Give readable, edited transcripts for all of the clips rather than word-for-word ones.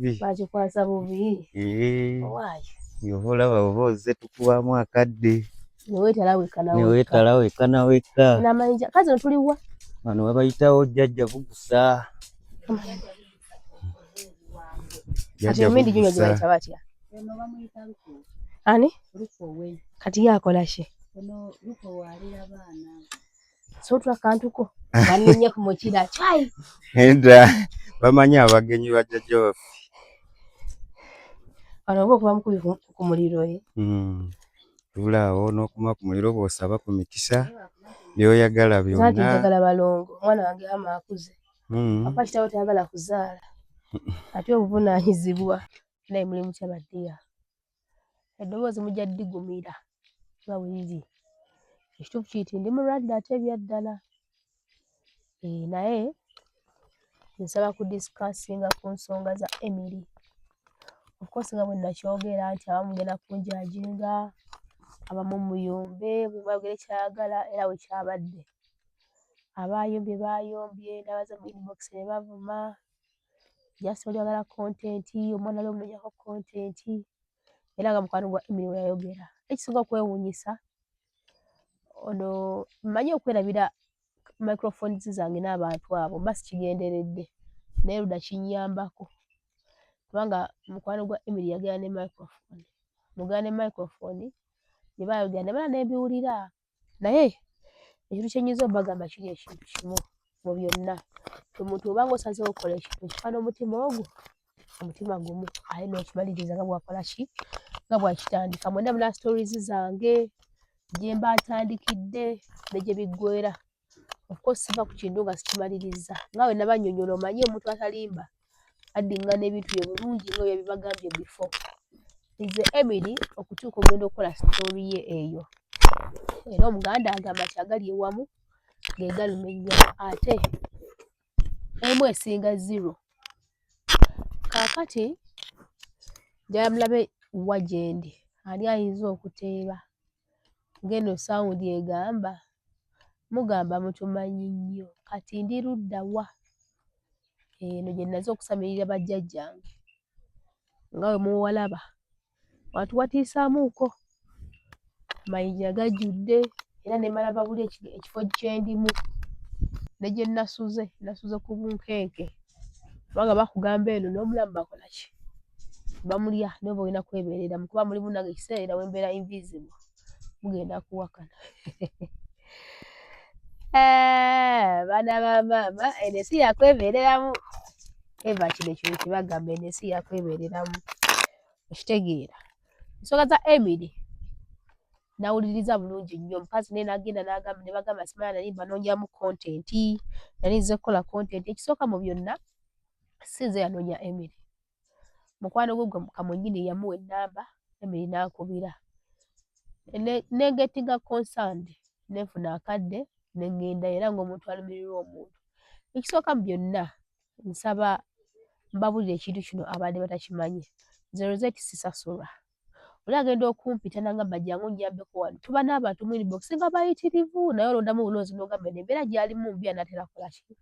Bakikwasa bubi. Eh. Owaaye. Oba olaba oba ozze tukuwamu akadde. Neweetala wekka na wekka. Neweetala wekka na wekka. N'amayinja kazi no tuliwa. Wano wabayitawo jjajja Bugusa. Kati emindi gino gye bayita batya? Ani? Kati ye akola ki? Sotwa kantuko banenye ku mukira chai. Enda bamanyi abagenyi ba jjajja baffe. Wano oba okuba mukubi ku muliro ye. Tuula awo n'okuma ku muliro bw'osaba ku mikisa by'oyagala byonna. Anti njagala balongo omwana wange ama akuze. Papa kitaawe tayagala kuzaala ate obuvunaanyizibwa. Naye muli mutya baddiya? Eddoboozi mujja ddigumira nga bwe liri. Ekituufu kiri nti ndi mulwadde ate ebyaddala. Eh, naye nsaba ku discussinga ku nsonga za Emily. Of course nga bwe nakyogera nti abamu mugenda kunjajinga, abamu muyombe, buli omu ayogere ky'ayagala era bwe kyabadde. Abaayombye baayombye n'abazze mu inbox ne bavuma. Just oli ayagala content, omwana ali omunoonyako content era nga mukwano gwa Emily bwe yayogera. Ekisinga okwewuunyisa ono mmanyi okwerabira microphones zange n'abantu abo mba sikigenderedde naye ludda kinnyambako kubanga mukwano gwa Emily yagenda ne microphone, mugenda ne microphone bye baayogera ne mala ne mbiwulira. Naye ekintu kye nnyinza obbagamba kiri ekintu kimu mu byonna, nti omuntu bw'oba ng'osazeewo okkola ekintu okikola n'omutima ogwo, omutima gumu ate n'okimaliriza nga bw'akola ki, nga bw'akitandika. Mwenna mulaba stories zange gye mba ntandikidde ne gye biggweera. Of course siva ku kintu nga sikimalirizza. Nga bwe nabannyonnyola omanyi omuntu atalimba addingana ebintu bye bulungi nga bwe yabibagambye before. Nze Emily okutuuka okugenda okukola story ye eyo era Omuganda agamba nti agali ewamu ge galuma ennyo ate emu esinga zero. Kaakati njagala mulabe wa gye ndi ani ayinza okuteeba ng'eno sound egamba mugamba mutumanyi nnyo kati ndi ludda wa? Eno gye nnaze okusamirira bajjajjange nga bwe muwalaba wantu watiisaamuuko amayinja gajjudde era ne mbalaba buli ekifo kye ndimu ne gye nasuze nasuze ku bunkenke kubanga bakugamba eno n'omulamu bakola ki bamulya naye oba olina kwebeereramu kuba mulimu nange ekiseera we mbeera invisible mugenda kuwakana. Eh, baana ba maama eno ensi yakwebeereramu eva kino ekintu kibagamba eno ensi yakwebeereramu okitegeera ensonga za Emily nawuliriza bulungi nnyo omukazi naye nagenda nagamba ne bagamba simanya nali mbanoonyamu content nali nzize kukola content ekisooka mu byonna si nze yanoonya Emily mukwano gwe gwe kamwenyini yamuwa ennamba Emily n'ankubira ne gettinga concerned ne nfuna akadde ne ŋŋenda era ng'omuntu alumirirwa omuntu. Ekisooka mu byonna nsaba mbabuulire ekintu kino abadde batakimanyi nze Rosette sisasulwa. Oli agenda okumpita n'angamba jangu onnyambeko wano tuba n'abantu mu inbox nga bayitirivu naye olondamu bulonzi n'ogamba eno embeera gy'alimu mbi anaatera kukola ki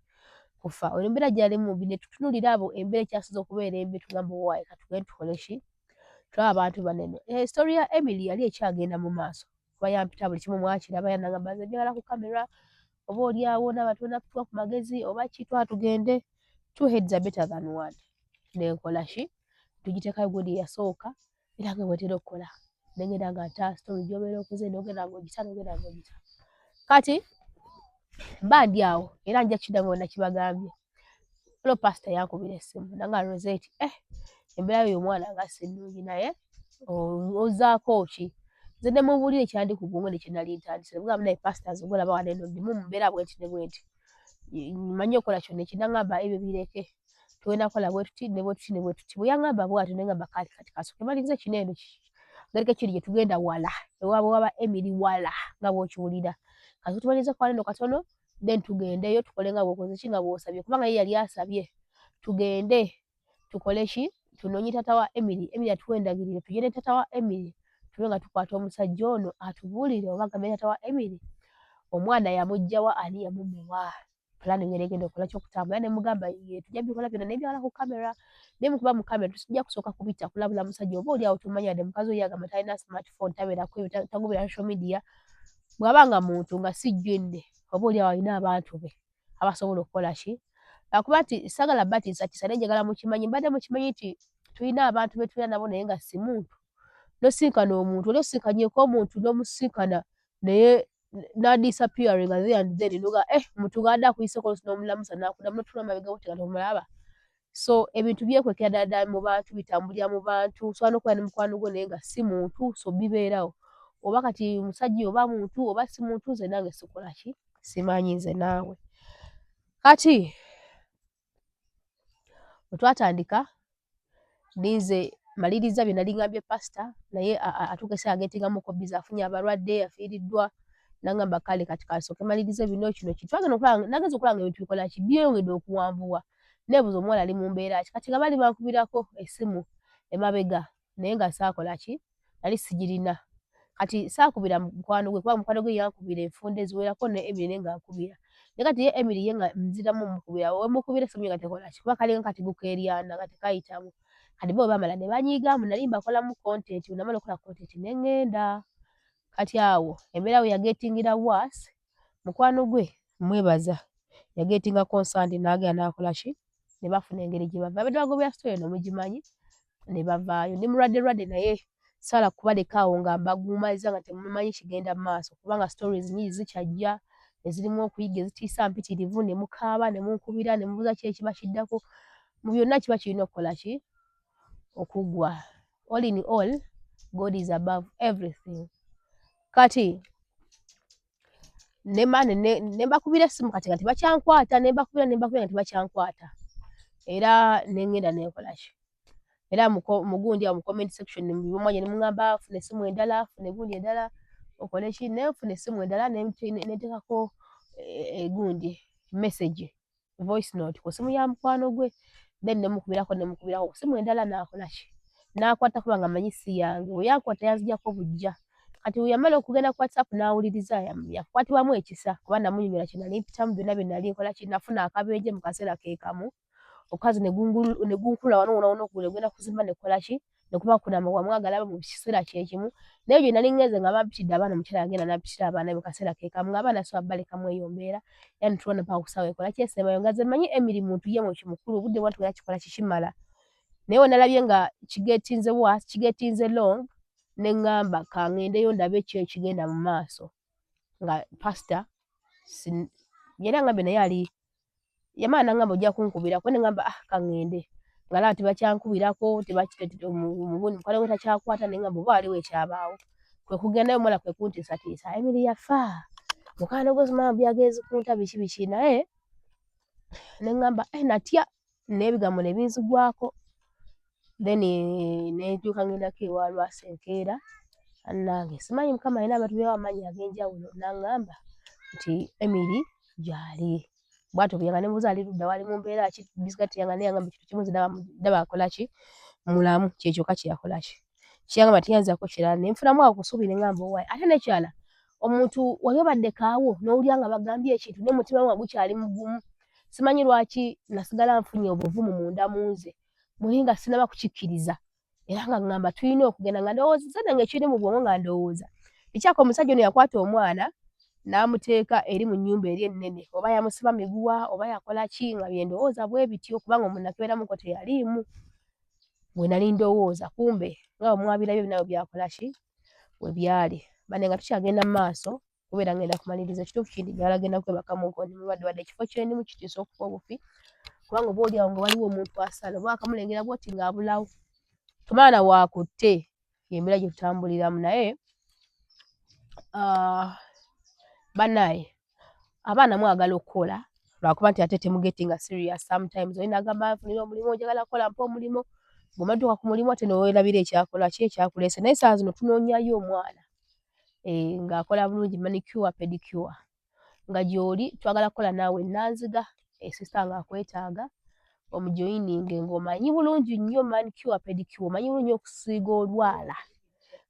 kufa eno embeera gy'alimu mbi ne tutunuulira abo embeera ekyasinze okubeera embi tugamba owaaye katugende tukole ki tulabe abantu bano eno. Eh, story ya Emily yali ekyagenda mu maaso kuba yampita buli kimu mwakiraba yanangamba nze njagala ku kamera oba oli awo n'abantu banakutuwa ku magezi oba ki twala tugende two heads are better than one nenkola ki tugiteekayo gundi eyasooka era nga bwetera okukola nengenda nga nta story gyobeera okoze nogenda ng'ogita nogenda ng'ogita kati mba ndi awo era nja kiddamu wonna kibagambye olwo pasita yankubira essimu nanga Rosette eh embeera yo omwana nga si nnungi naye ozaako ki nze ne mubuulira ekyandi ku bwongo ne kye nali ntandise ne mugamba naye pasita nze gw'olaba wano eno ndimu mu mbeera bwenti ne bwenti mmanyi okukola kyonna ekinangamba ebyo bireke tugenda kukola bwe tuti ne bwe tuti ne bwe tuti bwe yangamba bw'atyo ne ngamba kale kati kasooke malirize kino eno gereke kiri gye tugenda wala ewaabwe waba Emily wala nga bw'okiwulira kasooke tumalirize ku eno katono then tugendeyo tukole nga bw'okoze ki nga bw'osabye kubanga ye yali asabye tugende tukole ki tunoonye taata wa Emily Emily atuwe endagiriro tujje ne taata wa Emily tube nga tukwata omusajja ono atubuulire oba agambe taata wa Emily omwana yamuggya wa ani yamumuwa. Pulaani ngeri egenda okukola kyokutambula ne mugamba ye tujja bikola byonna naye byala ku kamera naye mukuba mu kamera tujja kusooka kubita kulabula musajja oba oli awo tomanya yadde mukazi oyo agamba talina smartphone tabeerako ebyo tagobera social media bw'aba nga muntu nga si jjinne oba oli awo alina abantu be abasobola okukola ki lwakuba nti sagala batiisatiisa naye njagala mukimanyi mbadde mukimanyi nti tulina abantu be tubeera nabo naye nga si muntu nosinkana omuntu oli osinkanyeko omuntu n'omusinkana naye nadisappearinga there and then noga eh omuntu ng'adde akuyiseko n'omulamusa n'akuddamu n'otunula mabega bw'oti nga tomulaba. So ebintu byekwekera ddala ddala mu bantu, bitambulira mu bantu, osobola n'okubeera ne mukwano gwo naye nga si muntu so bibeerawo. Oba kati musajja oba muntu oba si muntu nze nange sikola ki simanyi nze naawe. Kati bwe twatandika ninze maliriza bye nali ngambye pasita naye atuuka ekiseera agetingamuko bizi afunye abalwadde afiiriddwa nangamba kale kati kasooke malirize bino kino ki twagenda okulaba nagenza okulaba nga ebintu bikola ki byeyongedde okuwanvuwa neebuuza omuwala ali mu mbeera ki kati nga baali bankubirako essimu emabega naye nga saakola ki nali sigirina kati saakubira mukwano gwe kuba mukwano gwe yankubira enfunda eziwerako ne Emily naye nga nkubira naye kati ye Emily ye nga nziramu mukubira wemukubira essimu ye nga tekola ki kuba kalinga kati gukeeryana nga tekayitamu kati bo bamala ne banyiigamu nali mbakolamu content namala okukola content ne ŋŋenda kati awo embeera we yagetingira worse mukwano gwe mwebaza yagetinga concerned n'agenda n'akola ki ne bafuna engeri gye bava babadde bagobera story eno mugimanyi ne bavaayo ndi mulwadde lwadde naye saala kubaleka awo nga mbaguumaliza nga temumanyi kigenda mu maaso kubanga stories nyingi zikyajja ezirimu okuyiga ezitiisa mpitirivu ne mukaaba ne munkubira ne mubuuza ki ekiba kiddako mu byonna kiba kirina okukola ki okuggwa all in all God is above everything kati nemane ne mbakubira essimu kati nga tebakyankwata ne mbakubira ne mbakubira nga tebakyankwata era ne ŋŋenda ne nkola ki era mugundi awo mu comment section mwanje ne muŋŋamba funa essimu endala funa egundi endala okole ki ne nfuna essimu endala ne nteekako egundi message voice note ku ssimu ya mukwano gwe then nemukubirako nemukubirako ku ssimu endala n'akola ki n'akwata kuba nga amanyi si yange bwe yankwata yanzigyako buggya kati bwe yamala okugenda ku WhatsApp n'awuliriza yakwatibwamu ekisa kuba namunyumira kye nali mpitamu byonna bye nali nkola ki nafuna akabenje mu kaseera ke kamu omukazi ne gunkula wano wona wona okugulu ne gugenda kuzimba ne kukola ki ne kuba kunama wamwagala mu kiseera kye kimu naye gye nali ngenze nga bampitidde abaana omukyala yagenda n'ampitira abaana mu kaseera ke kamu ng'abaana so abalekamu eyo mbeera era ne tulwana paka ku ssaawa ekola ki esembayo nga nze mmanyi Emily muntu ye muki mukulu obudde bwatu era kikola kikimala naye we nalabye nga kigetinze worse kigetinze long ne ŋŋamba ka ŋŋendeyo ndabe ki ekigenda mu maaso nga pasita yali angambye naye ali yamala nangamba ojja kunkubirako ne ngamba ah kaŋŋende nga laba tebakyankubirako mugundi mukwano gwe takyakwata ne ngamba oba waliwo ekyabaawo kwe kugendayo omuwala kwe kuntiisatiisa Emily yafa mukwano gwe simanyi byagezi kunta biki biki naye ne ngamba eh natya n'ebigambo ne binzigwako then ne ntuuka ŋŋendako ewa Lwasa enkeera bannange simanyi Mukama alina abantu beyawa amaanyi ag'enjawulo n'aŋŋamba nti Emily gy'ali bw'atyo bwe yagamba ne mubuuza ali ludda wa ali mu mbeera ki bisigati yanga naye yangamba ekintu kimu nze ndaba akola ki mulamu kye kyokka kye yakola ki kyeyangamba teyanzirako kirala ne nfunamu awo ku ssuubi ne ŋŋamba owaaye ate n'ekirala omuntu wali obadde kaawo n'owulira nga bagambye ekintu naye omutima gwo nga gukyali mugumu simanyi lwaki nasigala nfunye obuvumu munda mu nze muli nga sinnaba kukikkiriza era nga ŋŋamba tulina okugenda nga ndowooza nze nange ekiri mu bwongo nga ndowooza ekyaka omusajja ono yakwata omwana n'amuteeka eri mu nnyumba eri ennene oba yamusiba miguwa oba yakola ki nga bye ndowooza bwe bityo kubanga omuntu nakebeeramuko teyaliimu bwe nali ndowooza kumbe nga bwe mwabirabye byonna bwe byakola ki we byali bane nga tukyagenda mu maaso kubeera ngenda kumaliriza ekituufu kindi njagala genda kwebakamuko ndi mulwadde wadde ekifo kyendimu kitiisa okufa obufi kubanga oba oliawo nga waliwo omuntu asala oba akamulengera bwoti ng'abulawo tomaana waakutte yembeera gye tutambuliramu naye bannaaye abaana mwagala okukola lwakuba nti ate temugetinga serious sometimes olina agamba nfunira omulimu njagala kukola mpa omulimu bw'omatuuka ku mulimu ate neweerabira ekyakola ki ekyakuleese naye saawa zino tunoonyayo omwana ng'akola bulungi manicure pedicure nga gy'oli twagala kukola naawe Nanziga sister ng'akwetaaga omujoyininge ng'omanyi bulungi nnyo manicure pedicure omanyi bulungi okusiiga olwala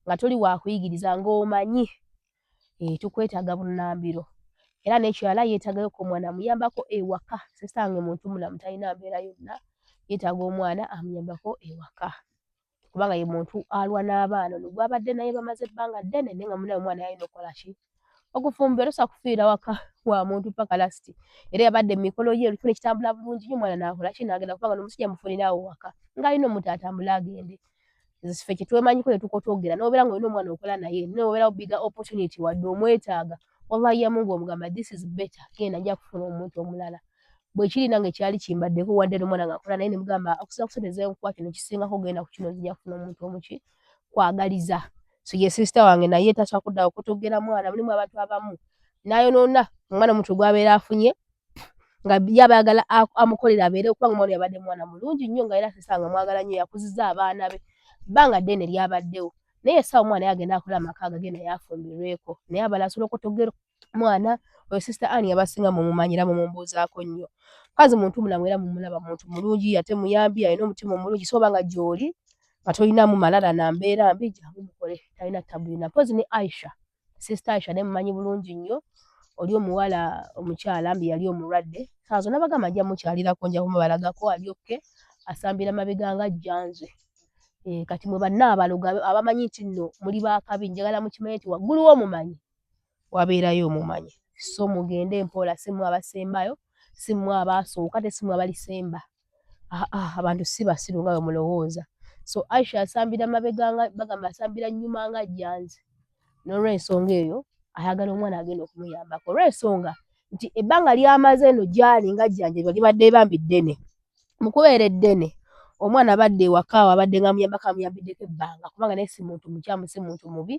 nga toli wakuyigiriza ng'omanyi tukwetaaga bunnambiro. Era n'ekirala yeetagayo ko omwana amuyambako ewaka. Sister wange muntu mulamu talina mbeera yonna, yeetaaga omwana amuyambako ewaka kubanga ye muntu alwa n'abaana. Ono gw'abadde naye bamaze ebbanga ddene naye nga munnaye omwana yalina okukola ki? Okufumbirwa. Tosobola kufiira waka wa muntu paka last. Era yabadde mu mikolo gye olufu ne kitambula bulungi nnyo omwana n'akola ki? N'agenda kubanga n'omusajja amufunira awo waka ng'alina omuto atambule agende. Nze ffe kye twemanyiko ne tukotogera n'obeera ng'olina omwana okola naye n'obeerawo bigger opportunity wadde omwetaaga wallahi ya Mungu omugamba this is better genda nja kufuna omuntu omulala. Bwe kiri nange kyali kimbaddeko wadde n'omwana nga nkola naye ne mugamba okusinza ku ssente ze nkuwa kino kisingako genda ku kino nzija kufuna omuntu omuki kwagaliza. So ye sister wange naye tasobola kudda kukotogera mwana mulimu abantu abamu n'ayonoona omwana omuntu gw'abeera afunye nga ye aba ayagala amukolere abeere kubanga omwana yabadde mwana mulungi nnyo nga era sister wange amwagala nnyo yakuzizza abaana be bbanga ddene lyabaddewo naye essaawa omwana ye agenda akole amaka agage naye afumbirweko naye abalala asobola okutogera mwana oyo sister Ann abasinga mumumanyi era mumumbuuzaako nnyo mukazi muntu mulamu era mumulaba muntu mulungi ate muyambi alina omutima omulungi so oba nga gy'oli nga tolinamu malala na mbeera mbi jangu mukole talina tabu yonna mpozi ne Aisha sister Aisha naye mumanyi bulungi nnyo oli omuwala omukyala mbi yali omulwadde saawa zonna bagamba nja mukyalirako nja kumubalagako ali okke asambira mabega nga jjanze. E, kati mwe banna abalogo abamanyi nti nno muli baakabi njagala mukimanye nti waggulu w'omumanyi wabeerayo omumanyi so mugende mpola si mmwe abasembayo si mmwe abaasooka ate si mmwe abalisemba aa abantu si basiru nga bwe mulowooza so Aisha asambira mabega nga bagamba asambira nnyuma nga jjanzi n'olwensonga eyo ayagala omwana agenda okumuyambako olw'ensonga nti ebbanga ly'amaze eno gy'ali nga ajjanjabibwa libadde bambi ddene. Mu kubeera eddene omwana abadde ewaka awo abadde nga amuyambako amuyambiddeko ebbanga kubanga naye si muntu mukyamu si muntu mubi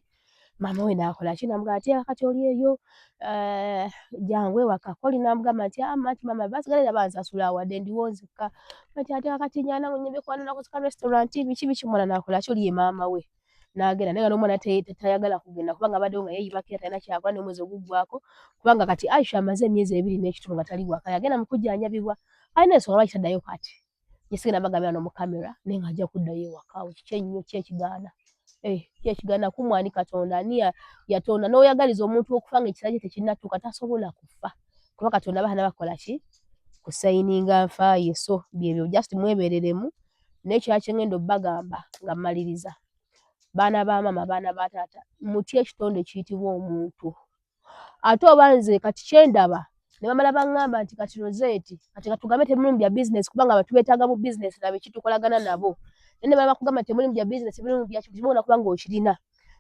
maama we n'akola ki n'amugamba nti kati oli eyo eh, jangu ewaka koli n'amugamba nti ama ah, nti maama basigala era bansasula wadde ndiwo nzekka nti ate kakati nyana nyambe kwana nakozesa restaurant biki biki omwana n'akola ki oli ye maama we n'agenda naye nga n'omwana tayagala kugenda kubanga abaddewo nga yeeyibakira talina kyakola n'omwezi oguggwako kubanga kati Aisha amaze emyezi ebiri n'ekitundu nga tali waka yagenda mu kujjanjabibwa alina ensonga lwaki taddayo kati nsigenda bagambira no mu kamera naye nga ajja kuddayo ewaka we kiki ennyo ki ekigaana eh, ki ekigaana kumwani Katonda ani yatonda n'oyagaliza omuntu okufa nga ekisa kye tekinnatuuka tasobola kufa kuba Katonda aba tanabakola ki kusayininga nfa ye so byebyo just mwebereremu naye ekirala kye ngenda obbagamba nga mmaliriza baana ba maama baana ba taata mutye ekitonde ekiyitibwa omuntu ate oba nze kati kyendaba ne bamala baŋŋamba nti kati Rosette kati katugambe temuli mu bya bizinesi kubanga abantu beetaaga mu bizinesi na biki tukolagana nabo naye ne bamala bakugamba temuli mu bya bizinesi temuli mu bya kiba kuba ng'okirina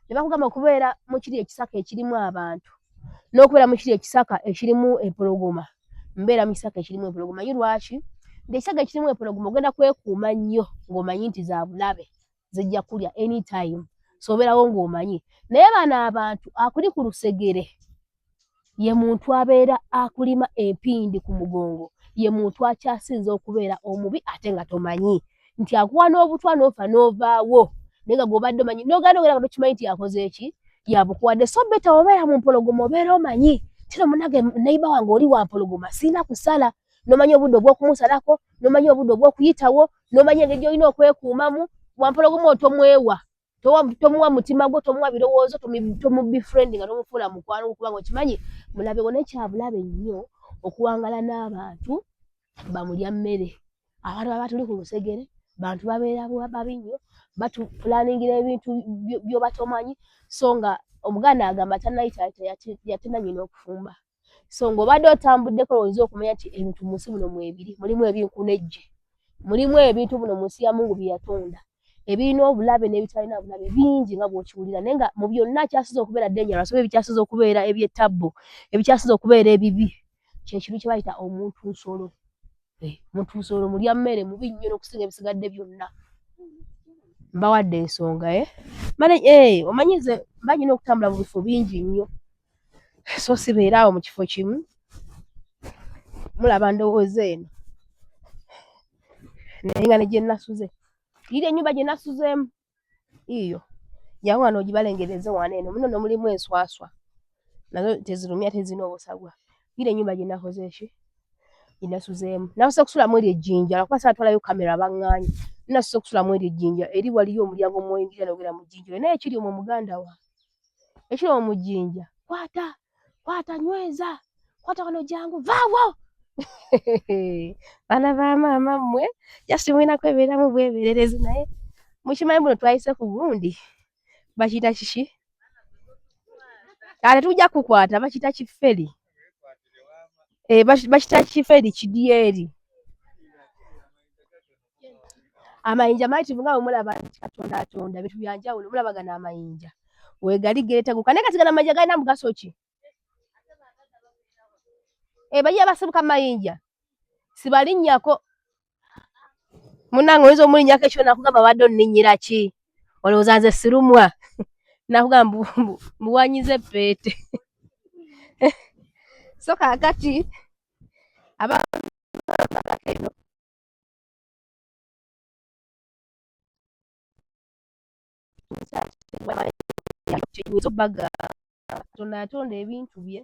ne bakugamba okubeera mu kiri ekisaka ekirimu abantu n'okubeera mu kiri ekisaka ekirimu empologoma mbeera mu kisaka ekirimu empologoma ye lwaki nti ekisaka ekirimu empologoma ogenda kwekuuma nnyo ng'omanyi nti za bulabe zijja kulya anytime so obeerawo ng'omanyi naye bano abantu akuli ku lusegere ye muntu abeera akulima empindi ku mugongo ye muntu akyasinze okubeera omubi ate nga tomanyi nti akuwa n'obutwa n'ofa n'ovaawo naye nga gw'obadde omanyi n'ogaana ogenda nga tokimanyi nti yakoze eki yabukuwadde so beta obeera mu mpologoma obeera omanyi tino munange neiba wange oli wa mpologoma sirina kusala n'omanya obudde obw'okumusalako n'omanya obudde obw'okuyitawo n'omanya engeri gy'olina okwekuumamu wampologoma otomwewa tomuwa mutima gwo tomuwa birowoozo tomubifriend nga tomufuula mukwano gwo kubanga okimanyi mulabe wo naye kyabulabe nnyo okuwangala n'abantu bamulya mmere abantu baba tuli ku lusegere bantu babeera babi nnyo batupulaningira ebintu byoba tomanyi so nga omuganda agamba tanayitaayita yatenda nyina okufumba so ng'obadde otambuddeko oyinza okumanya nti ebintu mu nsi muno mwebiri mulimu ebinkunejje mulimu ebintu buno mu nsi ya mungu bye yatonda ebirina obulabe n'ebitalina bulabe bingi nga bw'okiwulira naye nga mu byonna kyasiza okubeera dangerous oba ebikyasiza okubeera eby'ettabbu ebikyasiza okubeera ebibi kyekintu kye bayita omuntu nsolo eh, omuntu nsolo mulya mmere mubi nnyo n'okusinga ebisigadde byonna mbawadde ensonga eh? mane eh, omanyi nze mba nyina okutambula mu bifo bingi nnyo so sibeera awo mu kifo kimu mulaba ndowooza eno naye nga ne gye nasuze yiri ennyumba gye nasuzeemu iyo jangu wano ogibalengereze wano eno muno no mulimu enswaswa nazo tezirumya tezirina obusagwa yiri ennyumba gye nakoze eki gye nasuzeemu nasuse kusulamu eri ejjinja lwakuba saatwalayo kamera baŋŋaanye nasuse kusulamu eri ejjinja eri waliyo omulyango mwoyingira nogera mu jjinja naye ekiri omwo muganda wange ekiri omwo mu jjinja kwata kwata nyweza Kwata wano jangu vaawo. Baana ba maama mmwe just mulina kwebeeramu bwebeererezi naye mukimanyi buno twayise ku gundi bakiyita kiki? Ate tujja kukwata bakiyita kiferi. Eh, bakiyita kiferi kidyeri. Amayinja mayitirivu nga bwe mulaba nti Katonda atonda bintu bya njawulo mulaba gano amayinja weegali geeteguka naye kati gano amayinja galina mugaso ki? Eh, bajja basibuka mayinja sibalinnyako munange oyinza omulinnyako ekyo nakugamba badde onninnyira ki olowooza nze sirumwa nakugamba mbuwanyiza eppeete so kaakati aba Kyenyinza okubagamba Katonda yatonda ebintu bye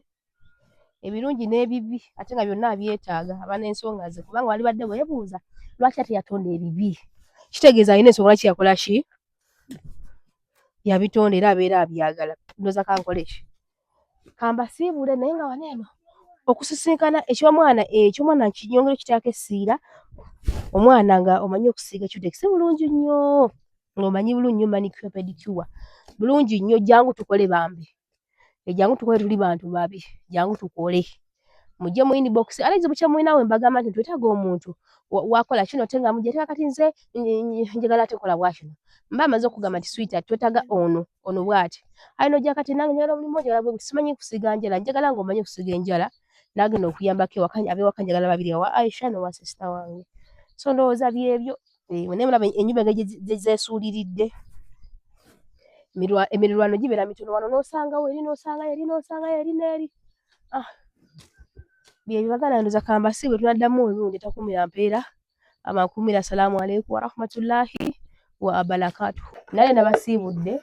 ebirungi n'ebibi ate nga byonna abyetaaga aba n'ensonga ze kubanga walibadde weebuuza lwaki ate yatonda ebibi kitegeeza alina ensonga lwaki yakola ki yabitonda era abeera abyagala ndowooza kankole ki kambasiibule naye nga wano eno okusisinkana eky'omwana eky'omwana nkinyongera okiteekako essiira omwana nga omanyi okusiiga cutex si bulungi nnyo ng'omanyi bulungi nnyo manicure pedicure bulungi nnyo jangu tukole bambi jangu tukole tuli bantu babi jangu tukole mujje mu inbox ate ekizibu kye mulina we mbagamba nti twetaaga omuntu wakola kino ate nga mujja ate kati nze njagala ate kola bwa kino mba amaze okugamba nti sweetheart twetaaga ono ono bwati aye nojja kati nange njagala omulimu njagala bwe simanyi kusiiga njala njagala ng'omanyi okusiiga enjala nagenda okuyambako ewaka ab'ewaka njagala babiri owa Aisha n'owa sister wange so ndowooza byebyo eh, naye mulaba ennyumba engeri gye zeesuuliridde emirirwano gibeera mitono wano n'osangawo eri n'osangayo eri n'osangayo eri n'eri ah byebyo baganda ndoza kambasi bwe tunaddamu emirundi etakumira mpeera amakumira assalamu alaikum warahmatullahi wa barakatuhu naye nabasiibudde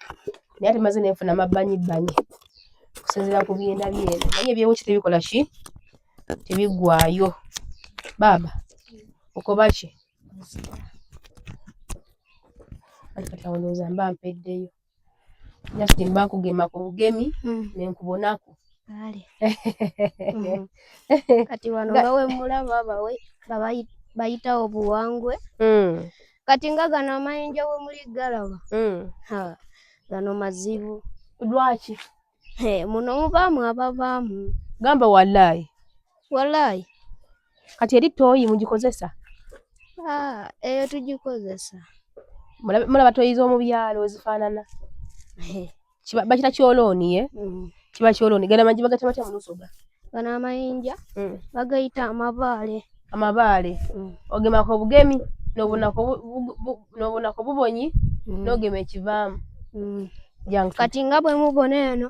naye ate maze nenfuna mabbanyibbanyi okusinziira ku byendabye eno naye ebyewuki tebikola ki tebiggwayo baaba okoba ki kati awo ndowooza mba mpeddeyo just mba nkugema ku bugemi hmm. nenkubonako hmm. Kati wano nga wemulaba bayitawo buwangwe hmm. Kati nga gano amayinja wemuli galaba gano mazibu. Lwaki? Muno mubaamu ababaamu. Gamba wallahi. Wallahi. Kati eri tooyi mugikozesa? Ah, eyo tugikozesa. Mulaba tooyi z'omu byalo ezifaanana? Bakita kyolooni ye? Mm. Kiba kyolooni. Gano amangi bagayita batya mu Lusoga? Gano amayinja mm. bagayita amabaale. Amabaale. Mm. Ogemako obugemi n'obunako bubonyi n'ogema ekivaamu. Kati nga bwe mubona eno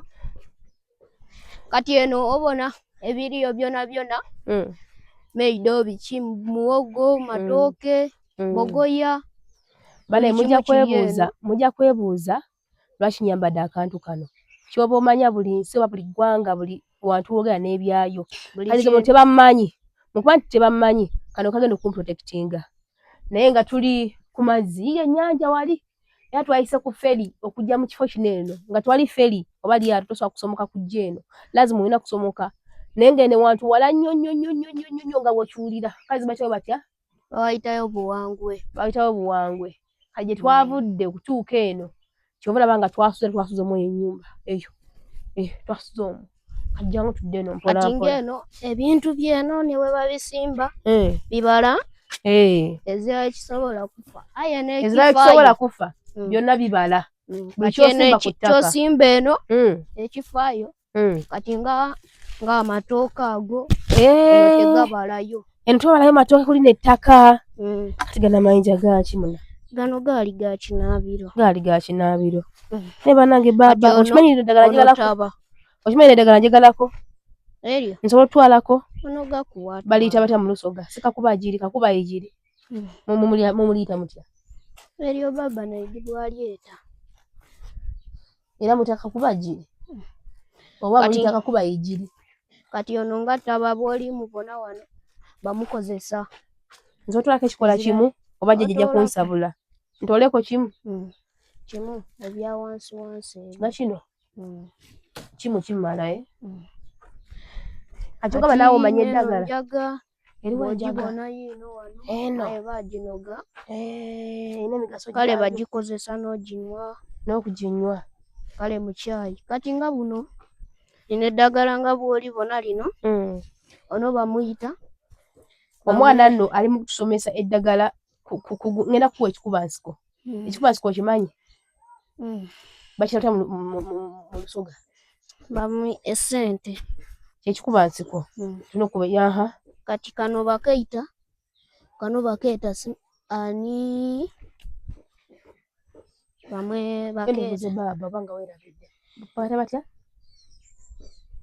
kati eno obona ebiriyo byona byona mm. meido biki muwogo mm. matooke mm. bogoya bale mujja kwebuuza mujja kwebuuza lwaki nyambadde akantu kano kyoba omanya buli nsi oba buli ggwanga buli wantu wogera n'ebyayo kati tebammanyi mukuba nti tebammanyi kano kagenda okumprotectinga naye nga tuli ku mazzi yiyo ennyanja wali era twayise ku feri okujja mu kifo kino eno nga twali feri oba lyato tosobola kusomoka kujja eno lazima olina kusomoka naye nga eno wantu wala nnyo nnyo nnyo nnyo nnyo nnyo nnyo nga bw'okiwulira kazi batyayo batya bawayitayo buwangwe bawayitayo buwangwe kati gye twavudde okutuuka eno kyova olaba nga twasuze twasuze mu eyo ennyumba eyo eh, twasuze omwo kati jangu tudde eno mpola kati ng'eno ebintu by'eno ne bwe babisimba eh. bibala eh. ezira ekisobola kufa aye n'ezira ekisobola kufa mm. byonna bibala mm. buli kyosimba ku ttaka kyosimba eno mm. ekifaayo kati nga ng'amatooke ago eh. tegabalayo eno tobalayo matooke kuli n'ettaka kati gano amayinja gaaki muna gano gaali ga kinaabiro gaali ga kinaabiro naye banange baaba okimanyi eddagala njagalako okimanyi eddagala njagalako eryo nsobola otwalako ono gakuwa baliyita batya mu lusoga sikakuba ajiri kakuba ejiri hmm. mumuliyita mutya eryo baba naidibwalyeta era mutya kakuba ajiri hmm. oba muliyita kakuba ejiri kati ono nga taba bwoli mubona wano bamukozesa nze otwalako ekikola kimu oba jjajja kunsabula ntoleko kimu hmm. kimu ebya wansi wansi nga kino kimu kimala eh? Kati ogamba naawe omanya eddagala. Njaga Eriwo enjaga. Bw'ogibona yiino wano. Eno. Aye baginoga. Eh, erina emigaso Kale gyayo. bagikozesa n'oginywa. N'okuginywa. Kale mu kyayi. Kati nga buno lino eddagala nga bw'olibona lino. Ono bamuyita. Omwana nno ali mu kutusomesa eddagala ngenda kukuwa ekikubansiko. Ekikubansiko okimanyi? Bakirata mu Lusoga. Bamu essente. Ekikubansiko. Tulina okuba yaha. Kati kano bakeita. Kano bakeeta ani bamwe bakeeta. Baaba banga weerabidde. Baata batya?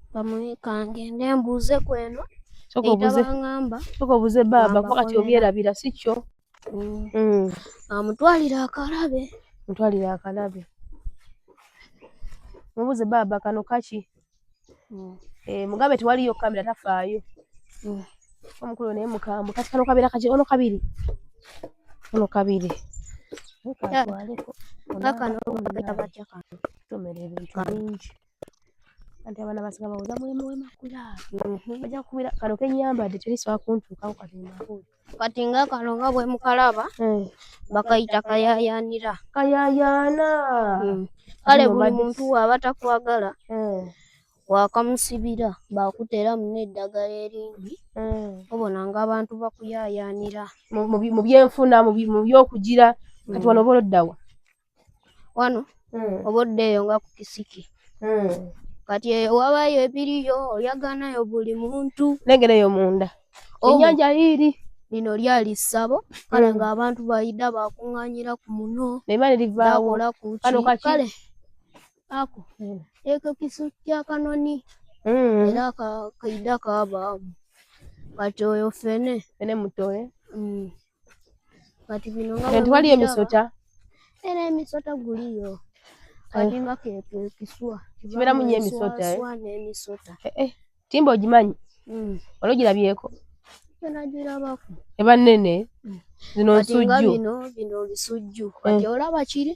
Bamwe kangende mbuuze ku eno. Sooka obuuze. Bangamba. Sooka obuuze baaba kuba kati obyerabira si kyo. Amutwalire akalabe. Mutwalire akalabe. Mubuuze baaba kano kaki? Mugambe tewaliyo kamera tafaayo. Omukulu naye mukambwe. Kati kano kabeera kaki? Ono kabiri. Ono kabiri. Katwaleko. Kano bagaita batya kano? Tusomera ebintu bingi. Anti abaana basinga bawoza mulimu wemakula. Bajja kukubira kano kenyambadde terisobola kuntuukako kati mbabuulire. Kati nga kano nga bwe mukalaba bakayita kayaayaanira. Kayaayaana. Kale buli muntu bw'aba takwagala wakamusibira bakuteeramu n'eddagala eringi obona ng'abantu bakuyaayaanira. Mu byenfuna, mu by'okugira. Kati wano oba olodda wa? Wano oba odda eyo nga ku kisiki. Kati eyo wabayo ebiriyo oyaganayo buli muntu. Nnengera eyo munda. Ennyanja yiiri. Lino lyali ssabo kale ng'abantu bayida bakuŋŋaanyira ku muno. Naye livaawo. Bakola ku ki. Kano kaki? Kale ako ekyo kisu kya kanoni. Era kaida kabaamu. Kati oyo ffene. Ffene muto, eh? Kati bino nga Kati waliyo emisota? Era emisota guliyo. Kati nga ke kiswa. Kibeeramu nnyo emisota, eh? Enswa n'emisota. Timba ogimanyi? Wali ogirabyeko? Nagirabako. Eba nnene. Zino Kati nga nsujju. bino bisujju. Kati olaba kiri?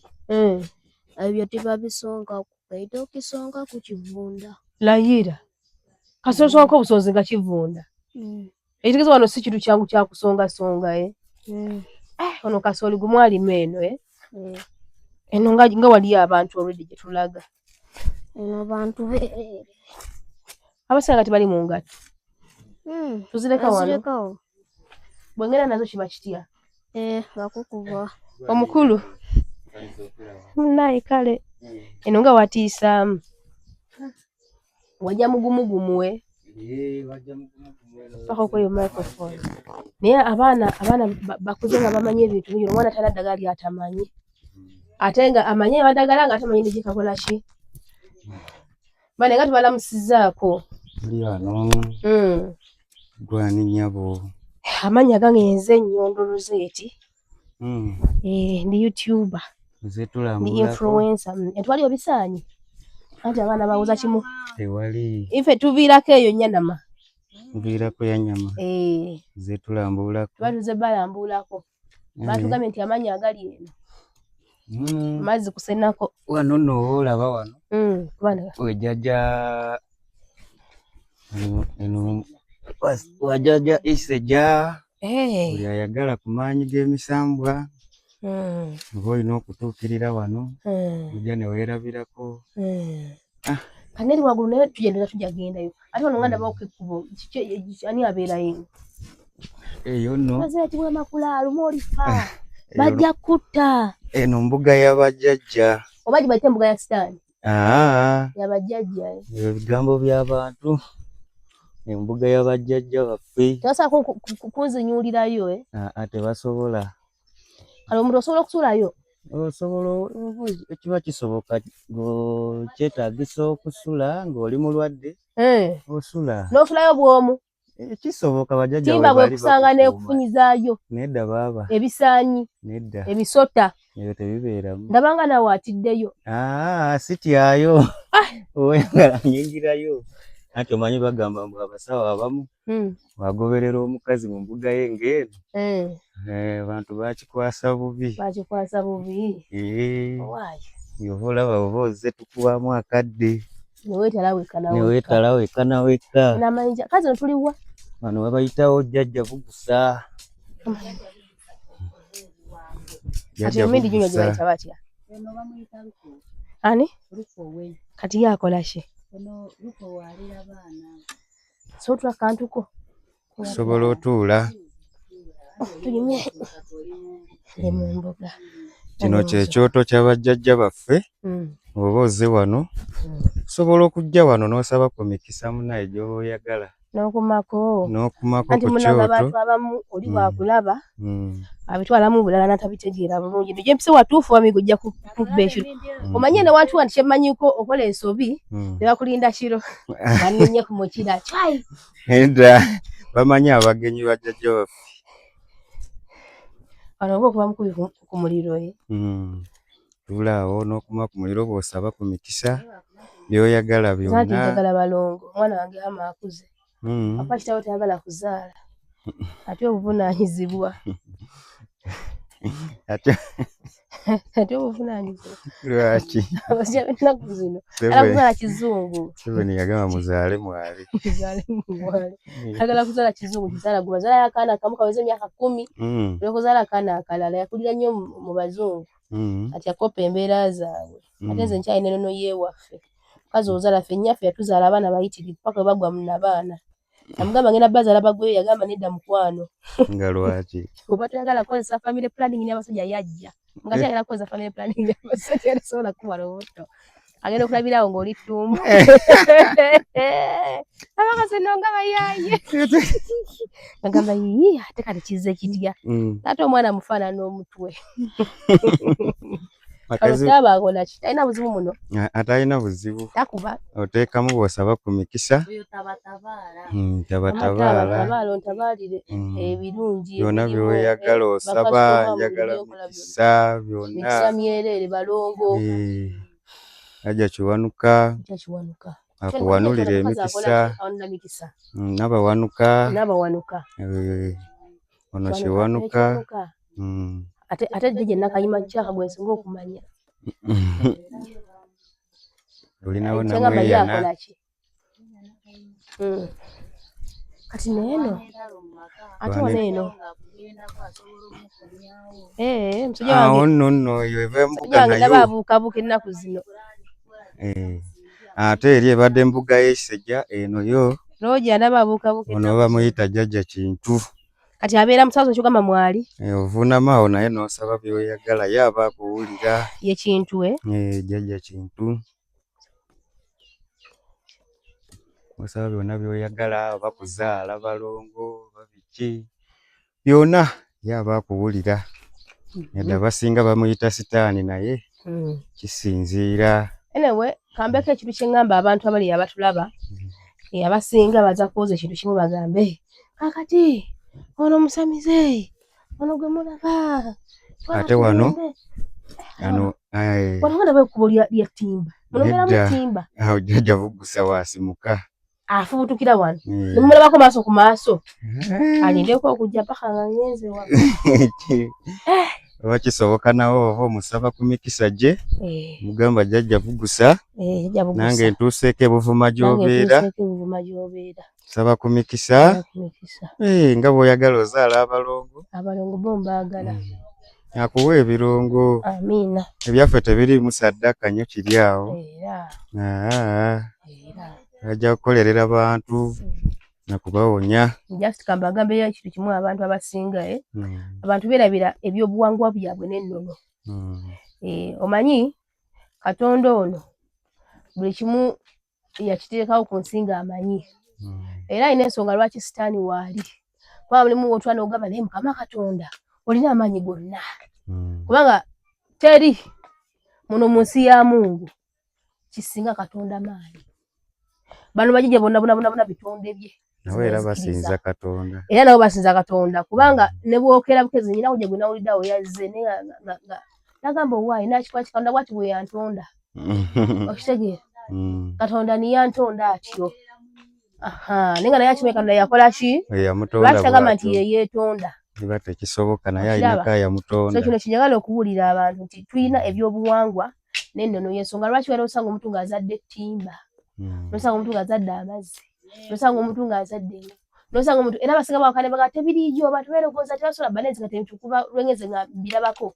Ebyo tebabisonkaku. Kaita okisonkaku kivunda. Layira. Kasonsoka obusonzi nga kivunda. Ekitegeeza wano si kintu kyangu kya kusongasonga, eh? Ono kasooli gumu alima eno, eh? Eno nga waliyo abantu already gye tulaga. Eno bantu beereere. Abasinga tebali mu ngatto. Tuzireka wano. Tuzirekawo. Bwe ngenda nazo kiba kitya? Bakukuba. Omukulu. Munnaye kale. Eno nga watiisaamu. Wajja mugumugumu, eh? Paka okweyo microphone. Naye abaana bakuze nga bamanyi ebintu bingi. Omwana talina ddagala ly'atamanyi. Ate nga amanyi amadagala nga tamanyi ne gye kakola ki. Bane nga tubalamusizzaako. Tuli wano. Gwani nnyabo. Amannya gange nze Nnyondo Rosette. Ndi YouTuber. Nze Ndi tulambulako. influencer. Entwaliyo bisaanyi. Anti abaana bawoza kimu. Tewali. Ife tuviirako eyo Nyanama. Tuviirako ya Nyama. Nze tulambulako. Tuba tuze balambulako. Batugambye nti amannya agali eno. Mazzi kusenako. Wano nno olaba wano. Kubanga. Wejjajja eno wajjajja Isejja. Buli ayagala ku maanyi g'emisambwa. Oba olina okutuukirira wano. Ojja ne weerabirako. Kaneri waggulu naye tugenda tujja gendayo. Ate wano nga ndabawo ekkubo. Ani abeerayo? Eyo nno. Mazzi Bwemakula lumu olifa. Bajja kutta. Eno mbuga y'abajjajja. Oba gye bayita embuga ya Sitaani? Y'abajjajja. Ebyo bigambo by'abantu. Embuga y'abajjajja baffe. Tebasobola kunzinyuulirayo, eh? Tebasobola. Kale omuntu osobola okusulayo? Osobola, kiba kisoboka ng'okyetaagisa okusula ng'oli mulwadde. Osula. N'osulayo bw'omu? Kisoboka bajjajja Timba bwe bali bwekusanga bakukuuma. n'ekufunyizaayo. Nedda baaba. Ebisaanyi. Nedda. Emisota. Ebyo tebibeeramu. Ndabanga naawe atiddeyo. Sityayo. Oyagala nnyingirayo. Anti omanyi bagamba mbu abasawo abamu bagoberera omukazi mu mbuga ye ng'eno. Abantu bakikwasa bubi. Bakikwasa bubi. Owaaye. Oba olaba oba ozze tukuwaamu akadde. Neweetala wekka na wekka. Neweetala wekka na wekka. N'amayinja kazi no tuliwa. Wano wabayitawo jjajja Bugusa. Kati emindi junior gye bayita batya? Ani? Kati ye akola ki? So otula kantuko. Osobola otuula. Tunyumye. Ndi mu mbuga. Kino kye kyoto kya bajjajja baffe. Oba ozze wano osobola okujja wano n'osaba ku mikisa munnaye gy'oba oyagala. N'okumako. N'okumako Anti ku munange kyoto. Abantu abamu oli bw'akulaba abitwalamu bulala n'atabitegeera bulungi. Nti gyempise watuufu wamigo ojja kukubba ekiro. Omanye ne wantu wano kyemmanyiko okola ensobi ne bakulinda kiro. Banninye ku mukira. Cwayi. Nedda bamanyi abagenyi bajjajja baffe. Wano oba okuba mukubi ku muliro. Tuula awo n'okuma ku muliro bw'osaba ku mikisa by'oyagala byonna. Nti njagala balongo, omwana wange Hama akuze. Papa kitaawe tayagala kuzaala. Ate obuvunaanyizibwa. Ate obuvunaanyizibwa. Lwaki? Abasajja b'ennaku zino. Ayagala kuzaala kizungu. Museveni yagamba muzaale mwale. Muzaale mwale. Ayagala kuzaala kizungu, kizaala gwe bazaalayo akaana kamu kaweze emyaka 10. Olwo kuzaala akaana akalala yakulira nnyo mu bazungu. Kati akopa embeera zaabwe. Ate nze nkyalina ennono y'ewaffe. Mukazi ozaala ffe nnyaffe yatuzaala abaana bayitirivu paka bwe bagwa mu nabaana. Namugamba ngenda bazaala bagweyo yagamba nedda mukwano. Nga lwaki? Oba toyagala kukozesa family planning n'abasajja yajja. Nga tayagala kukozesa family planning n'abasajja tasobola kukuwa lubuto. Agenda okulabirawo ng'oli ttumbo. Abakazi nno nga bayaaye. Agamba yii ate kati kizze kitya. Ate omwana mufaanana omutwe. Taaba akola ki? Talina buzibu muno. Atalina buzibu. Takuba. Oteekamu bw'osaba ku mikisa. Tabatabaala. Tabaala ontabaalire ebirungi. Byonna by'oyagala osaba, njagala mikisa byonna. Mikisa myereere balongo. Jjajja Kiwanuka. Jjajja Kiwanuka. Akuwanulira emikisa. Nabawanuka. Nabawanuka. Ono Kiwanuka. Ate jjajja Nakayima Kyaka gwe nsinga okumanya. Olinawo Namweyana. Kati neeno ate wano eno. Musajja wange. Awo nno nno eyo eva embuga nayo. Ndaba abuukabuuka ennaku zino. Ate eri ebadde embuga y'Ekisejja eno yo. Roger ndaba abuukabuuka. Ono bamuyita Jjajja Kintu. Kati abeera musawo kyogamba mwali. Ovuunama awo naye n'osaba by'oyagala ye aba akuwulira. Ye Kintu Jjajja Kintu. Osaba byonna by'oyagala oba kuzaala balongo oba biki byonna ye aba akuwulira. Nedda basinga bamuyita sitaani naye kisinziira. Anyway, kambeko ekintu kye ŋŋamba abantu abali abatulaba. Abasinga baza kuwoza ekintu kimu bagambe kakati ono musamize ono gwe mulaba. Ate wano ano wano nga ndaba ekkubo lya ttimba. Muno mubeeramu ttimba. Awo Jjajja Bugusa waasimuka. Afubutukira wano. Ne mumulabako maaso ku maaso. Alindeko okujja paka nga ngenze wano. Oba kisoboka nawe oba omusaba ku mikisa gye. Mugamba Jjajja Bugusa. Nange ntuuseeko ebuvuma gy'obeera. Saba ku mikisa. Nga bw'oyagala ozaala abalongo. Abalongo bo mbaagala. Akuwa ebirungo. Amiina. Ebyaffe tebiriimu ssaddaaka nnyo kiri awo. Ajja kukolerera bantu na kubawonya. Just kambagambeyo ekintu kimu abantu abasinga abantu beerabira ebyobuwangwa byabwe n'ennono. Omanyi Katonda ono buli kimu yakiteekawo ku nsi ng'amanyi. Era alina ensonga lwaki sitaani waali. Kubanga mulimu w'otula n'ogamba naye Mukama Katonda olina amaanyi gonna. Kubanga teri muno mu nsi ya Mungu kisinga Katonda maanyi. Bano bajjajja bonna bonna bonna bonna bitonde bye. Nabo era basinza Katonda. Era nabo basinza Katonda kubanga ne bw'okeera bukezi nnyina gye gwe nawulidde awo yazze naye nga nagamba owaaye n'akikola ki Katonda bw'ati bwe yantonda. Okitegeera? Katonda niyantonda atyo. Naye nga naye akimanyi Katonda yakola ki? Yamutonda Lwaki tagamba nti ye yeetonda? Kiba tekisoboka naye alinako ayamutonda. So kino kinjagala okubuulira abantu nti tulina ebyobuwangwa n'ennono y'ensonga lwaki wali osanga omuntu ng'azadde ttimba. Nosanga omuntu ng'azadde amazzi, nosanga omuntu ng'azadde engo, nosanga omuntu era abasinga bawakana baga tebiriiyo, abantu beerogooza tebasobola banenzi nga tebitukuba lwengeze nga mbirabako.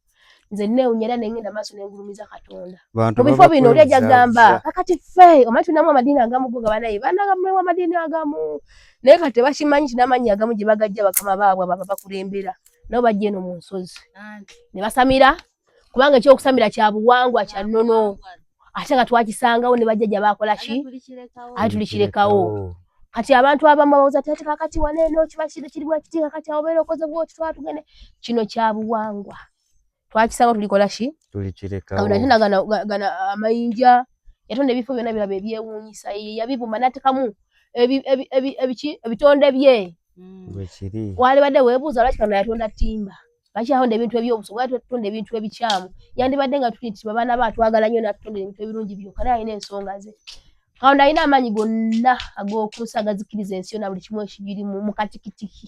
Nze neewunya era nengenda maaso nengulumiza Katonda. Bantu Mu bifo baba bino oli ajja kwebuzaabuza. gamba kakati ffe omanyi tulinamu amadiini agamu go nga banaye banagamulimu amadiini agamu, naye kati tebakimanyi nti n'amannya agamu gye bagajja bakama baabwe abo ababakulembera nabo bajja eno mu nsozi ne basamira, kubanga ekyokusamira kya buwangwa kya nnono, ate nga twakisangawo ne bajjajja baakola ki, ate tulikirekawo. Kati abantu abamu balowooza nti ate kakati wano eno kiba kiri bwe kiti, kakati awo obeera okoze bw'oti, twala tugende. Kino kya buwangwa, twakisangawo, tulikola ki? Tulikirekawo. Katonda yatonda gano amayinja, yatonda ebifo byonna biraba ebyewuunyisa, ye yabibumba n'ateekamu ebitonde bye. Bwe kiri. Waalibadde weebuuza lwaki Katonda yatonda ttimba, lwaki yatonda ebintu eby'obuso, lwaki yatonda ebintu ebikyamu. Yandibadde nga tuli nti abaana be atwagala nnyo n'atutondera ebintu ebirungi byokka, naye alina ensonga ze. Katonda alina amaanyi gonna ag'oku nsi agazikiriza ensi yonna, buli kimu ekigirimu mu katikitiki,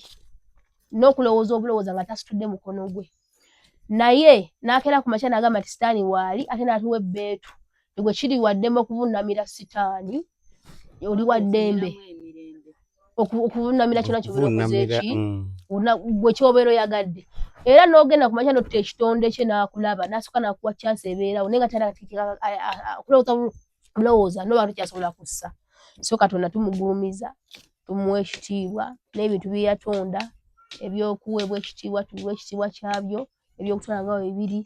n'okulowooza obulowooza nga tasitudde mukono gwe. Naye n'akeera ku makya n'agamba nti sitaani waali, ate n'atuwa ebbeetu. Gwe kiri wa ddembe okuvunnamira sitaani, oli wa ddembe okuvunnamira kyonna ky'obeera okoze Okuvunnamira, ki? Gwe ky'obeera oyagadde. Era n'ogenda ku makya n'otta ekitonde kye n'akulaba, n'asooka n'akuwa chance ebeerawo, naye nga talina okulowooza bulowooza, n'oba tokyasobola kussa. So Katonda tumugulumiza, tumuwa ekitiibwa, n'ebintu bye yatonda eby'okuweebwa ekitiibwa tubiwe ekitiibwa kyabyo, ebyokutwala nga bwe biri,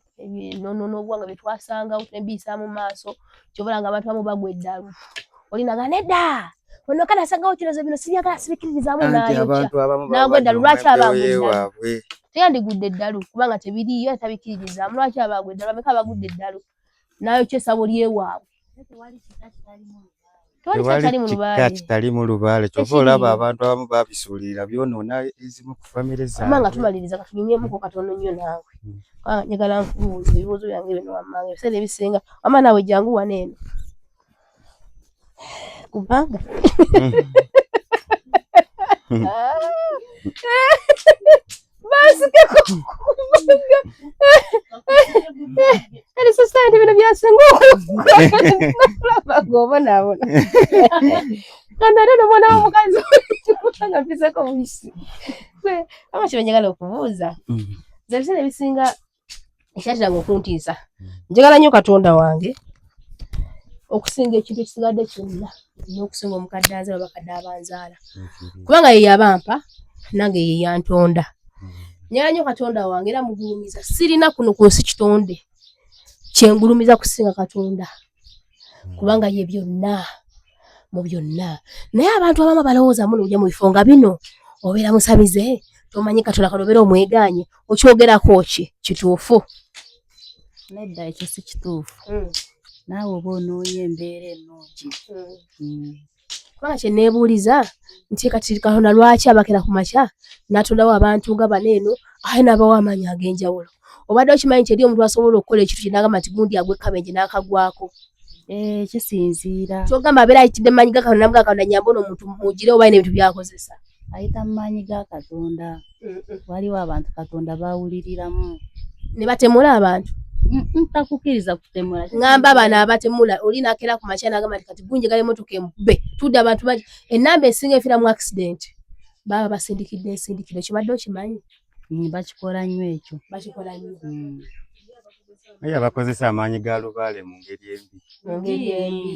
n'obuwangwa bye twasangawo tuleme mu maaso. Ky'ova olaba ng'abantu abamu bagwa eddalu. Oli n'agamba nedda, ono kale asangawo kino, nze bino sibyagala, sibikiririzaamu, Anti n'ayokya. abantu abamu baba N'agwa eddalu, lwaki aba banyooma agwa empewo eddalu? y'ewaabwe. Teyandigudde eddalu kubanga tebiriiyo, ate tabikiririzaamu. Lwaki aba agwa eddalu? Bameka abagudde eddalu? N'ayokya essabo ly'ewaabwe. Tewali kika kitali mu Tewali Tewali kitali mu kika lubaale. kitali mu lubaale. Ky'ova Tekiriiyo. olaba abantu abamu babisuulirira, byonoona ezimu ku famire Wamma nga zaabwe. tumaliriza katunyumyemuko katono nnyo naawe. Kubanga njagala nkubuuze ebibuuzo byange bino wammanga ebiseera ebisinga. Wamma naawe jangu wano eno. Kubanga bansikeko kubanga kale society bino byasinga okulaba ng'obonaabona. Kandi ate n'omwana w'omukazi kubanga mpiseko buyisi. Ama kye njagala okubuuza, nze ebiseera ebisinga ekyateranga okuntiisa, njagala nnyo Katonda wange okusinga ekintu ekisigadde kyonna, n'okusinga omukadde anzaala oba bakadde abanzaala, kubanga ye yabampa nange ye yantonda. Njagala nnyo Katonda wange era mugulumiza. Sirina kuno ku nsi kitonde kyengulumiza kusinga Katonda, kubanga ye byonna mu byonna. Naye abantu abamu abalowooza muno ojja mu bifo nga bino obeera musamize, tomanyi Katonda, kano obeera omwegaanye, okyogerako ki kituufu? Nedda, ekyo si kituufu. Naawe oba onoonya embeera ennungi. Kubanga kye neebuuliza nti kati Katonda lwaki abakera ku makya n'atondawo abantu nga bano eno, ate n'abawa amaanyi ag'enjawulo? Obadde okimanyi nti eri omuntu asobola okukola ekintu kye n'agamba nti gundi agwa ekkabenje n'akagwako? Eh, kisinziira. Ky'ogamba abeera ayitidde mu maanyi ga Katonda n'amugamba Katonda nnyamba ono omuntu mugire oba alina ebintu by'akozesa. Ayita mu maanyi ga Katonda. Waliwo abantu Katonda bawuliriramu. Ne batemula abantu. Ntakukkiriza kutemula. Ŋŋamba bano abatemula, oli n'akeera ku makya n'agamba nti kati gunje gala emmotoka emukube. Tudde abantu bangi. Ennamba esinga efiira mu accident baba basindikidde ensindikiro. Kibadde okimanyi? Bakikola nnyo ekyo. Bakikola nnyo. Naye abakozesa amaanyi ga lubaale mu ngeri embi. Mu ngeri embi.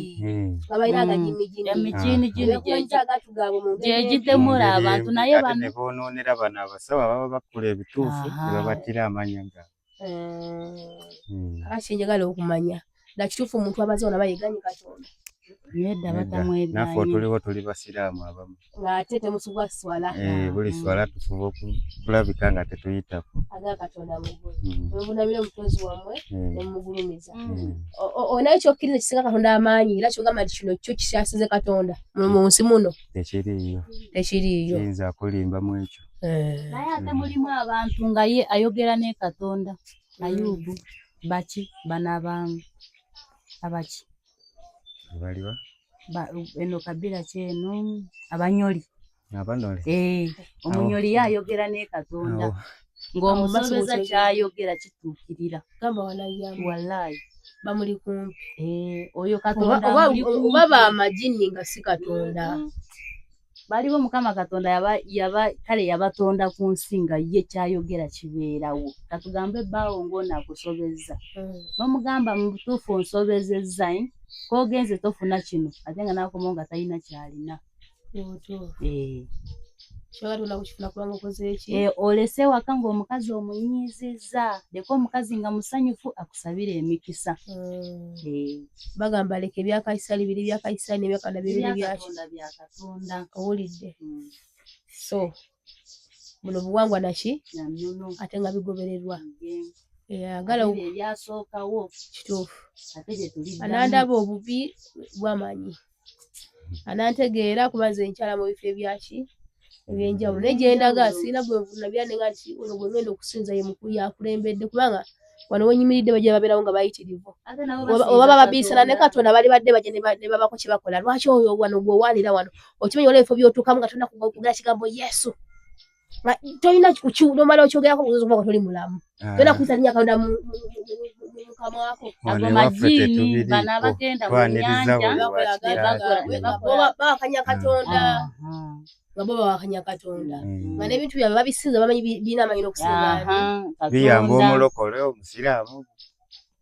Babalina agajinijini. Emijiinijini Beekweza agatu gaabwe mu ngeri embi. gyegitemula Mu ngeri abantu embi, naye ate bano ne boonoonera bano abasawo ababa bakola ebituufu ne babattira amannya gaabwe. Kakati kye njagala okumanya, dda kituufu omuntu abaze wano aba yeeganye Katonda? Nedda, Nedda, batamwegaanye. naffe otuliwo tuli basiraamu abamu. Ng'ate temusubwa swala. Eh, buli swala tufuba okulabika nga tetuyitako. Aga Katonda mu ggulu. Muvunamire omutonzi wammwe ne mumugulumiza. Olinayo ky'okkiriza ekisinga Katonda amaanyi era ky'ogamba nti kino kyo kikyasinze Katonda mu nsi muno? Tekiriiyo. Tekiriiyo. Kiyinza kulimbamu ekyo. Naye ate mulimu abantu nga ye ayogera ne Katonda. Ayubu, baki, bano abaki? Baliwa? Eno kabila ki eno? Abanyoli. Abanole. Eh, omunyoli ye ayogera ne Katonda. Ng'omusobeza ky'ayogera kituukirira. Gamba wanayyamba. Wallaahi. Bamuli kumpi. Eh, oyo Katonda oba bamajini nga si Katonda. Baliwo Mukama Katonda yaba kale yabatonda ku nsi nga ye kyayogera kibeerawo. Katugambe bbaawo ng'ono akusobezza. N'omugamba mu butuufu onsobezezza, eh? K'ogenze tofuna kino ate nga n'akomawo nga talina ky'alina. Eh. Eh, olese ewaka ng'omukazi omunyiizizza, leka omukazi nga musanyufu akusabire emikisa. Eh. Bagamba leka ebya Kayisali biri bya Kayisali n'ebya Katonda biri bya Katonda bya Katonda. Owulidde? So buno buwangwa naki ate nga bigobererwa. Eyagala ebyasookawo kituufu. Anandaba obubi bwamanyi anantegeera kuba nze nkyala mu bifo ebyaki ebyenjawulo naye gyendaga sirina gwe nvunamira nenga nti ono gwe ngenda okusinza ye mukulu yakulembedde kubanga wano wenyimiridde bajja babeerawo nga bayitirivu oba bababiisana ne Katonda bali badde bajja ne babako kye bakola. Lwaki oyo wano gweowaanira wano okimanyi waliwo ebifo by'otuukamu nga tolina kugera kigambo Yesu tolina nomala okyogerako okuba nga toli mulamu tolina kuyita linnya Katonda mukamwako. Ago majini bano abagenda mu nnyanja bawakanya Katonda nga bo bawakanya Katonda nga n'ebintu byabwe babisinza bamanyi birina amaanyi n'okusinga biyamba omulokole omusiraamu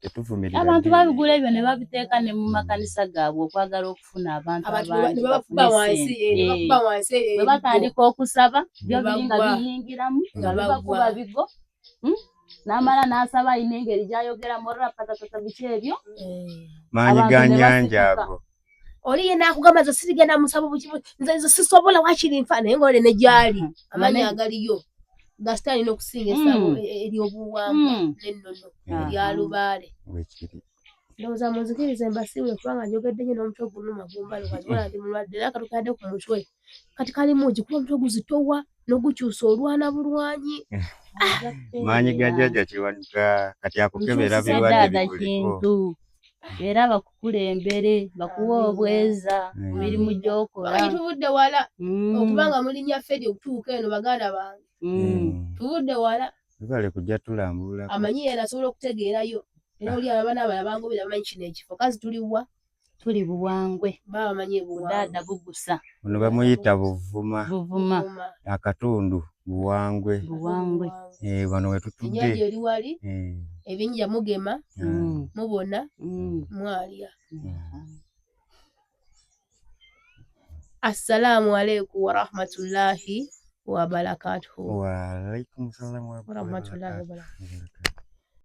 tetuvumirira abantu babigula ebyo ne babiteeka ne mu makanisa gaabwe okwagala okufuna abantu abangi bafune bwe batandika okusaba byo biri nga biyingiramu nga bibakuba bigo n'amala n'asaba alina engeri gy'ayogeramu rapatatata biki ebyo maanyi ga nnyanja ago oli ye n'akugamba nze sirigenda musabo bukibu nze sisobola wakiri nfa naye ng'ole ne gy'ali amaanyi agaliyo ga sitaani n'okusinga essabo ery'obuwangwa n'ennono erya lubaale. Ndowooza munzikirize mbasiibule kubanga njogedde nnyo n'omutwe gunuma gumbaluka zibona ndi mulwadde era katukadde ku mutwe kati kali mungi kuba omutwe guzitowa n'ogukyusa olwana bulwanyi. Maanyi ga jjajja Kiwanuka kati akukebera birwadde bikuliko. Era bakukulembere bakuwe obweza mu mirimu gy'okola. Kati tuvudde wala okubanga mulinnya ffe eri okutuuka eno baganda bange. Tuvudde wala. Webale kujja tulambula. Amanyi yena asobola okutegeerayo. Era oli abaana abalala bangobera bamanyi kino ekifo. Kazi tuli wa? Tuli Buwangwe. Baba bamanyi Buwangwe. Daada Bugusa. Ono bamuyita Buvuma. Buvuma. Akatundu Buwangwe. Buwangwe. Wano we tutudde. Ennyanja eri wali. Ebinnya mugema. Mubona. Mwalya. Assalamu alaikum warahmatullahi wabarakatuhu. Wa alaikum salam warahmatullahi wabarakatuhu.